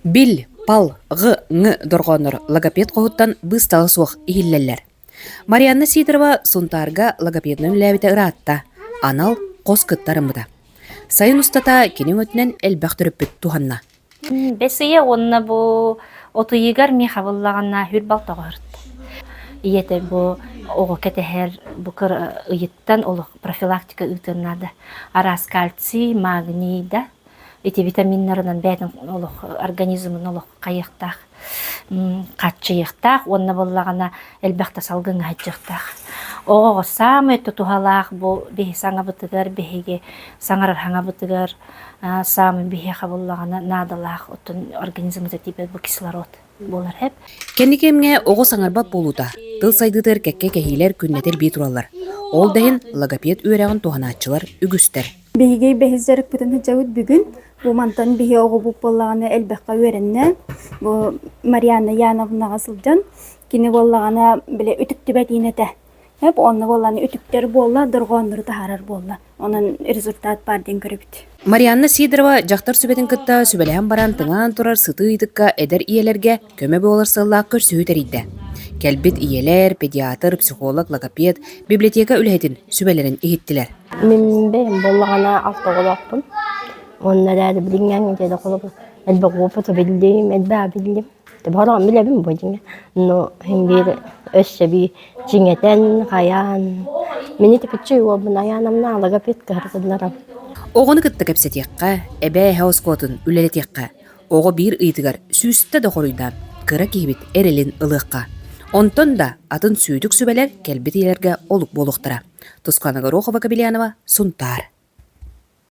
Бил, пал, ҕ, ҥ дорҕооннор логопед хоһуттан быыстала суох иһиллэллэр. Марианна Сидорова Сунтаарга логопедынан үлэлээбитэ ыраатта, анал хос кытта арыммыта. Сайын устата кини өҥөтүнэн элбэх төрөппүт туһанна. Бэс ыйа уонна бу от ыйыгар миэхэ буоллаҕына хүр балтаҕа ыһырта. Ийэтэ бу оҕо кэтэһэр бу кыра ыйыттан олох профилактика ыытыан наада. Араас кальций, магний да ити витаминнарынан бэйэтин олох организмын олох хайыахтаах, хааччыйыахтаах уонна буоллаҕына элбэхтэ салгыҥҥа сылдьыахтаах. Оҕоҕо саамай тутуһалаах бу биһи саҥабытыгар, биһиги саҥарар саҥабытыгар саамай биһиэхэ буоллаҕына наадалаах оттон организмыта тиийбэт бу кислород буолар эп. Кэнники кэмҥэ оҕо саҥарбат буолуута, тыл сайдыытыгар кэккэ кэһиилэр күннэтэ элбии тураллар. Ол да иһин логопед үөрэҕин туһанааччылар үгүстэр. Биһиги бэһис дьарыкпытын сылдьабыт бүгүн. Бу мантан биһи оҕобут буоллаҕына элбэххэ үөрэннэ. Бу Марианна Яновнаҕа сылдьан, кини буоллаҕына бile үтүктүбэт иин этэ. Эп онно буоллаҕына үтүктэр буолла, дорҕооннору таһаарар буолла. Онон результат баар диэн көрөбүт. Марианна Сидорова дьахтар сүбэтин кытта сүбэлэһэн баран тыҥаан турар сытыы ыйытыкка эдэр ийэлэргэ көмө буолар сыаллаах көрсүһүү тэрийдэ. Кэлбит ийэлэр, педиатр, психолог, логопед, библиотека үлэһитин сүбэлэрин иһиттилэр. Мин бэйэм буоллаҕына алта оҕолоохпун. Уонна эрээри билиҥҥээҥҥэ диэри холобур элбэх уопуту биллим, элбэҕи биллим. Бороон билэбин бу дьиҥэ. Но син биир өссө бии чиҥэтэн, хайаан. Мини типиччи уолбун айаанамна логопед кыһаргыннарам. Оҕону кытта кэпсэтиэххэ, эбээ-эһэ оскуолатын үлэлэтиэххэ, оҕо биир ыйытыгар сүүстэ да хоруйдаан, кыра киһибит эрэлин ылыахха. Онтон да атын сүүтүк сүбэлэр кэлбит ийэлэргэ олук буолуохтара. Тускана Горохова-Кобельянова, Сунтаар.